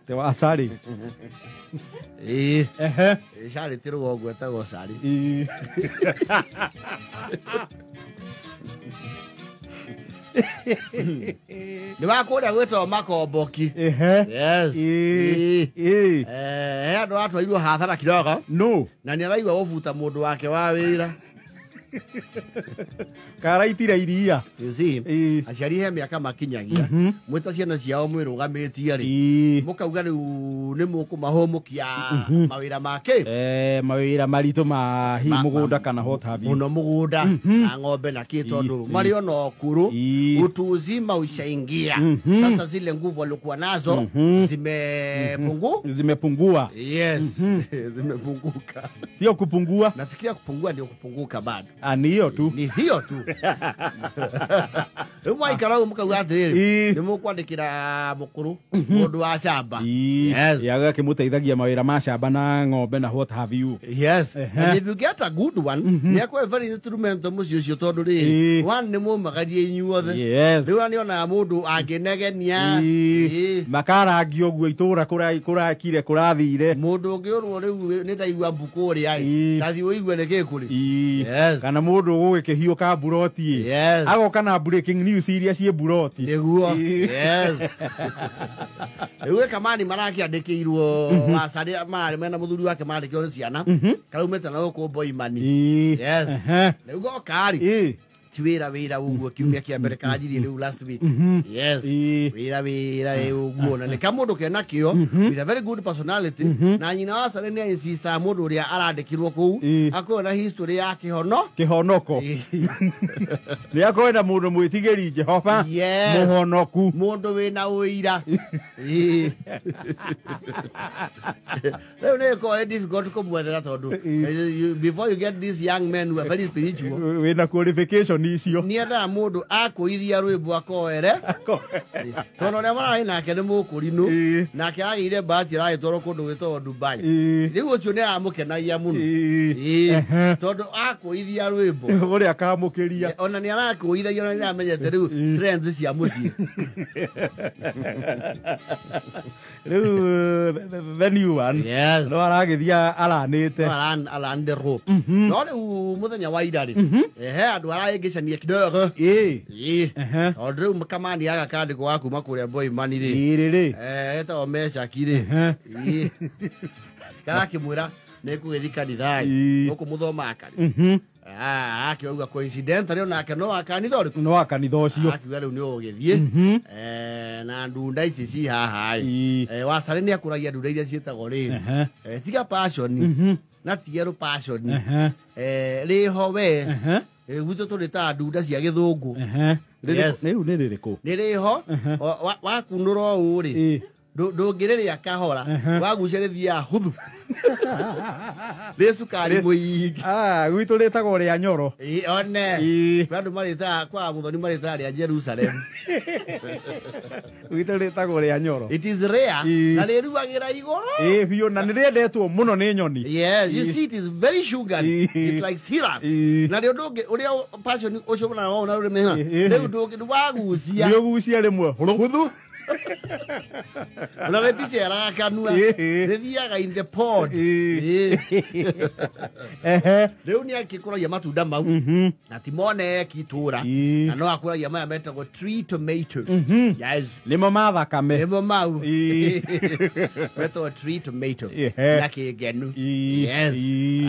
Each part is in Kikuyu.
Te wa Sari. Ĩĩ. Ehe. Cari ti rũgongo, etagwo Cari. Ĩĩ. Nĩ wa kũrĩa gwĩtagwo Makomboki. Ehe. Yes. Ĩĩ. Ĩĩ. Ĩĩ. He andũ atwarirwo hathara kidogo No. na nĩ araigua gũbuta mũndũ wake wa wĩra. Karaitire iria. You see, Ĩĩ. aciari he mĩaka makinyagia mwĩta ciana ciao mwĩrũgamĩtie rĩ, Ĩĩ. mũkauga rĩu nĩ mũkũmahũmũkia mawĩra make. Mawĩra maritũ ma hihi mũgũnda kana what have you. Mũno mũgũnda na ng'ombe na kĩ, tondũ marĩ ona ũkũrũ, utu uzima ushaingia. Sasa zile nguvu waliokuwa nazo zimepungu Zimepungua. Yes, zimepunguka. Sio kupungua. Nafikiria kupungua ndio kupunguka bado. Ah, ni hiyo tu. Ni hiyo tu. Rĩu mwaikara ũguo mũkauga atĩrĩrĩ, nĩ mũkwandĩkĩra mũkũrũ mũndũ wa camba. Ĩĩ. Yes. Agakĩmũteithagia mawĩra ma camba na ng'ombe na what have you. Yes. And if you get a good one, nĩ akorwo very instrumental mũciĩ ũcio, tondũ rĩrĩ, one, nĩ mũmagarie inyuothe. Rĩu nĩ onaga mũndũ angĩnegenia. Makarangio ũguo itũra kũrakire kũrathire. Mũndũ ũngĩũrwo rĩu nĩ ndaigua mbu kũrĩa ĩ, tathiĩ ũigue nĩ kĩ kũrĩ. Kana mũndũ ũgũgĩkĩhiũka mburoti. Agoka na breaking news iria ciĩ mburoti. Nĩguo. Yes. Rĩu kamani marakĩandĩkĩirwo wacarĩ mararĩ mena mũthuri wake, marandĩkĩirwo nĩ ciana karaumĩte na gũkũ Boimani. Yes. Rĩu goka rĩ, ti wĩra wĩra ũguo, kiumia kĩa mbere karanjirie rĩu last week. Yes. Wĩra wĩra ũguo, na nĩ kamũndũ kena kĩo with a very good personality, na nyina wa Sare nĩ insista mũndũ ũrĩa arandĩkirwo kũu akorwo na history ya kĩhono. Kĩhonoko. Nĩ akorwo na mũndũ mwĩtigĩri Jehova. Mũhonoku. Mũndũ wĩna ũira. Ĩĩ. Rĩu nĩ ĩkorwo ĩ difficult kũmwethera, tondũ before you get these young men who are very spiritual, wĩna qualification icio. Nĩ endaga mũndũ akũithia rwĩmbo akoere, tondũ ũrĩa mararĩ nake nĩ mũkũrinũ, nake agĩire bahati aragĩtwarwo kũndũ gwĩtagwo Dubai. Rĩu ũcio nĩ aramũkenagia mũno. Tondũ akũithia rwĩmbo ũrĩa akamũkĩria. Ona nĩ arakũithagia, ona nĩ amenyete rĩu trends cia mũciĩ. Rĩu the new one no aragĩthiĩ aranĩte. No aran the rope. No rĩu mũthenya wa ira rĩ, he andũ arahĩngĩcania kidogo. Ĩĩ. Tondũ rĩu kamani aka kandĩkwo wa kuma kũrĩa Boimani rĩ, Ĩĩ rĩ. Etagwo Mecaki rĩ. Ĩĩ. Karakĩmwĩra nĩ ngũgĩthiĩ kanitha ĩ, gũkũ mũthomaga karĩ. Akiuga coincidentally onake no wa kanitha ũrĩkũ? No wa kanitha ũcio. Akiuga rĩu nĩ ũgũgĩthiĩ. Na ndunda ici ci haha ĩ. Wacarĩ nĩ akũragia ndunda iria ciĩtagwo rĩrĩ. Tiga passion na ti erũ passion. Rĩho we. Gwitũ tũrĩtaga ndunda cia gĩthũngũ. Yes. Rĩu nĩ rĩrĩkũ? Nĩ rĩho wakunũra ũũ rĩ, ndũngĩrĩrĩa kahora, wagucia rĩthiaga huthu, rĩ cukari mũingĩ. Ah, gwitũ rĩtagwo rĩa nyoro. Ĩĩ, one kwa andũ marĩtaga, kwa Muthoni marĩtaga rĩa Jerusalem. Gwitũ rĩtagwo rĩa nyoro. It is rare na rĩruagĩra igũrũ. Ĩĩ biũ, na nĩ rĩendetwo mũno nĩ nyoni. Yes, you see, it is very sugary. It's like syrup. Na rĩo ndũngĩ ũrĩa passion ũcio mũnana wao na rũrĩmĩ rĩu ndũngĩ wagucia. Nĩ ũgucia rĩmwe huthu. Na rĩticeraga kanua. Rĩthiaga in the pod. Rĩu nĩ akĩkũragia matunda mau na ti moneki itũra, na no akũragia maya metagwo tree tomato. Yes. Nĩmo ma thakame. Nĩmo mau metagwo tree tomato na kĩngenu. Yes.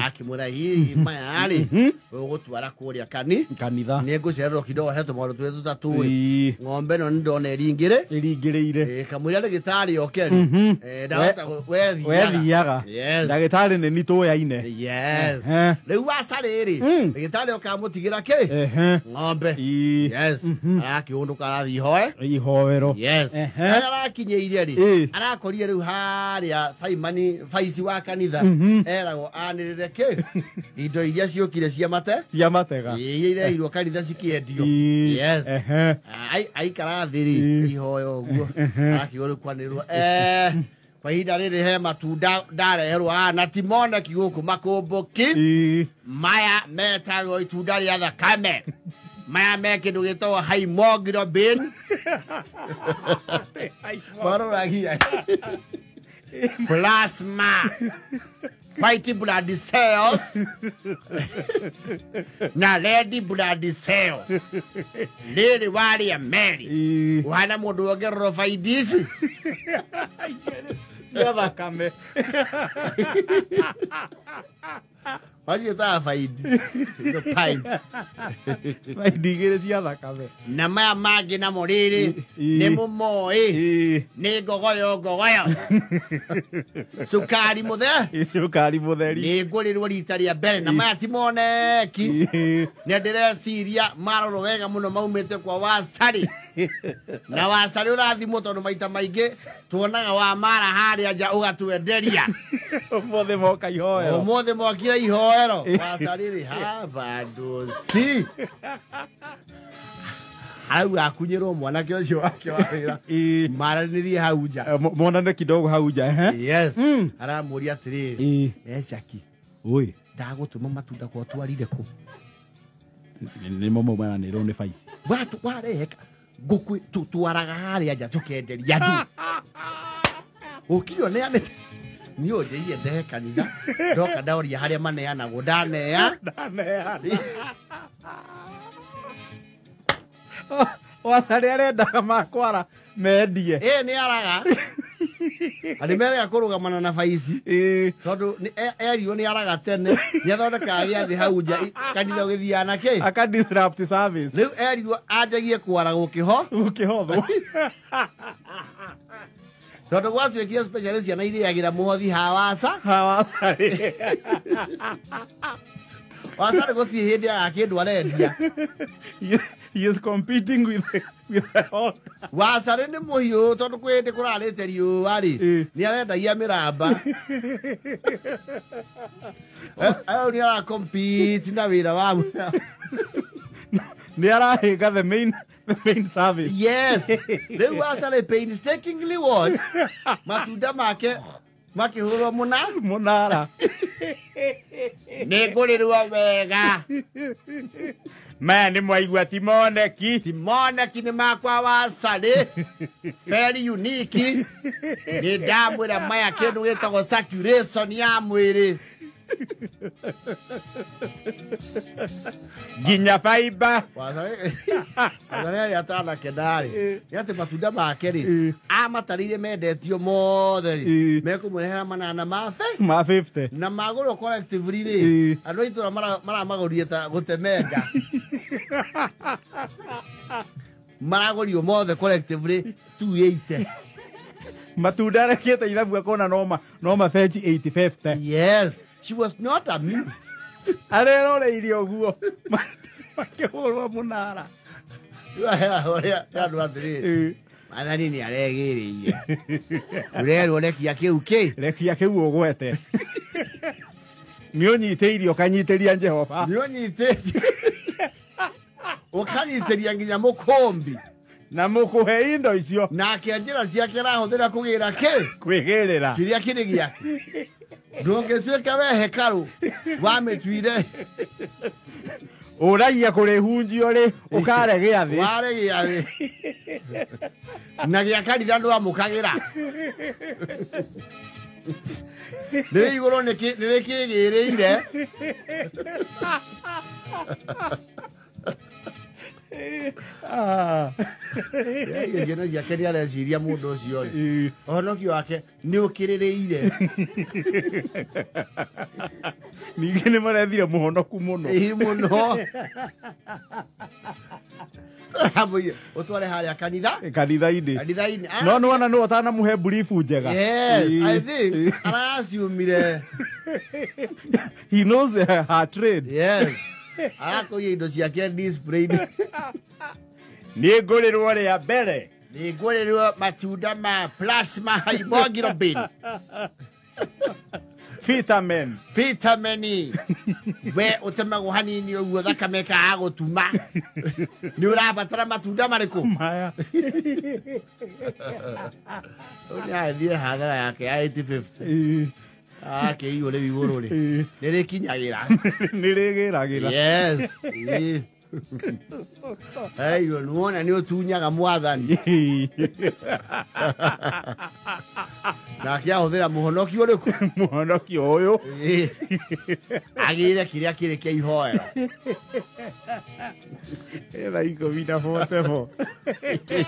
Akĩmwĩra hihi maya rĩ ũgũtwara kũrĩa kani kanitha. Nĩ ngũcererwo kidogo, he tũmaũndũ tũrĩa tũtatũĩ. Ng'ombe ĩno nĩ ndona ĩringĩrĩ ĩringĩrĩire. Kamũira ndagĩtarĩ oke rĩ, ndahota wethiaga. Wethiaga. Ndagĩtarĩ nĩ nitũyaine. Yes. Rĩu wacarĩ rĩ, ndagĩtarĩ oka amũtigĩra kĩ? Ng'ombe. Yes. Arakĩũndũka arathiĩ ihoe. Ihoero. Yes. Harĩa arakinyĩire rĩ, arakorire rĩu harĩa Simon baici wa kanitha eragwo anĩrĩre kĩ indo iria ciũkire cia mate. Cia matega. Ĩĩ, iria ireheirwo kanitha cikĩendio. Yes. Aikara thĩ rĩ, ihoya ũguo arakiuga rĩu kwanĩrĩrwo kwa ihinda rĩrĩ he matunda ndareherwo haha na ti moneki gũkũ makũmbũki, maya metagwo itunda rĩa thakame, maya me kĩndũ gĩtagwo hemoglobin maroragia. Plasma, white blood cells na red blood cells. Rĩrĩ warĩa merĩ ũhana mũndũ wongererwo baindi ici cia thakame. Waciĩtaga baindi no pint. Baindi igĩrĩ cia thakame. Na maya mangĩ namo rĩrĩ nĩ mũmoĩ nĩ ngogoyo ngogoyo cukari mũtheri, cukari mũtheri nĩ ngũrĩrwo rita rĩa mbere na maya ti moneki. Nĩ ndĩreciria marorwo wega mũno maumĩte kwa Wacarĩ. Na Wacarĩ ũrathimwo tondũ maita maingĩ tuonaga wa mara harĩa nja ũgatwenderia. Ũmũthĩ moka ihoero. Ũmũthĩ mokire ihoero. Wacarĩ rĩ ha bandũ si hau akunyĩrwo mwanake ũcio wake wa wĩra maranĩrie hau nja. Monane kidogo hau nja. Yes. Aramũria atĩrĩrĩ, Jackie, oi ndagũtũma matunda kwa twarire kũ? Nĩ maumanĩrwo nĩ baici. Wareheka ngũkũ twaraga harĩa nja tũkenderia andũ. Ũkirio neanĩte niĩ ũnjĩire ndehe kanitha ndoka ndaũria harĩa maneanagwo ndanea. Wacarĩ arendaga makwara mendie. Ĩ nĩ araga. Arĩ merega kũrũgamana na baici tondũ erirwo nĩ araga tene nĩ athondekaga gĩathĩ hau nja kanitha ũgĩthiaga na kĩ? Aka disrupt service. Rĩu erirwo anjagie kwara gũkĩho gũkĩhothwo tondũ gwatuĩkire specialist ciana irĩagĩra mũhothi ha Waca. Ha Wacarĩ. Wacarĩ gũtirĩ hĩndĩ aga kĩndũ arendia. He is competing with the altar. Wacarĩ nĩ mũhiũ tondũ kwĩ hĩndĩ kũrarĩte riũa rĩ nĩ arendagia mĩramba. Rĩu nĩ ara compete na wĩra wa nĩ arahĩnga the main service. Yes. Rĩu Wacarĩ painstakingly watch matunda make makĩhũrwo mũna mũnara. Nĩ ngũrĩrwo wega. Maya nĩ mwaigua ti moneki. Ti moneki nĩ makwa Wacarĩ. Very unique. Nĩ ndamwĩra maya kĩndũ gĩtagwo saturation ya mwĩrĩ. Nginya fiber. Wacarĩ arĩa atanakena rĩ nĩ atĩ matunda make rĩ amatarĩire mendetio mothe rĩ mekũmũrehera manana ma 50 na magũrwo collectively rĩ andũ a itũra maramagũrire ta gũtemenga. Maragũrio mothe collectively 280. Matunda arekĩte ithabu akona no mafenji 850. Yes. She was not amused. Areroreirie ũguo makĩhũrwo mũnara. Andũ atĩrĩrĩ, Maathani nĩ aregĩrĩire. Ũrerwo rekia kĩu kĩ? Rekia kĩu ũgwete. Nĩ ũnyitĩirie ũkanyitĩria Jehova. Nĩ ũnyitĩtie. Ũkanyitĩria nginya mũkũmbi. Na mũkũhe indo icio. Nake njĩra ciake arahũthĩra kũgĩra kĩ? Kwĩgĩrĩra. Kĩrĩa kĩrĩ gĩake. Ndũngĩtuĩka we hekarũ wamĩtuire. Ũragia kũrĩhunjio rĩ ũkare gĩathĩ. Ware gĩathĩ. Na gĩa kanitha ndwamũkagĩra. Nĩ igũrũ nĩ rĩkĩgĩrĩire. Ciana ciake nĩ areciria mũndũ ũcio rĩ ũhonokio wake nĩ ũkĩrĩrĩire. Ningĩ nĩ marethire mũhonoku mũno. Ĩ mũno. Ũtware harĩa kanitha kanitha-inĩ. Kanitha-inĩ. No nĩwona nĩwe ũtanamũhe brief njega. Yes, I think araciumire. He knows her trade. Yes. Arakũiya indo ciake displayed. Nĩ ngũrĩrwo rĩa mbere. Nĩ ngũrĩrwo matunda ma plasma hemoglobin. Vitamin. Vitamin. We ũtemagwo hanini ũguo thakame ĩkaga gũtuma. Nĩ ũrabatara matunda marĩkũ? Maya. Ũyũ nĩ athiĩ hathara yake ya 850. Akĩiywo rĩu igũrũ rĩ nĩ rĩkinyagĩra. Nĩ rĩgĩragĩra. Yes. Hey, nĩwona nĩ ũtunyaga mwathani. Nake ahũthĩra mũhonokio ũrĩkũ? Mũhonokio ũyũ. Agĩre kĩrĩa kĩrĩ kĩa ihoero. Thaa 10:44.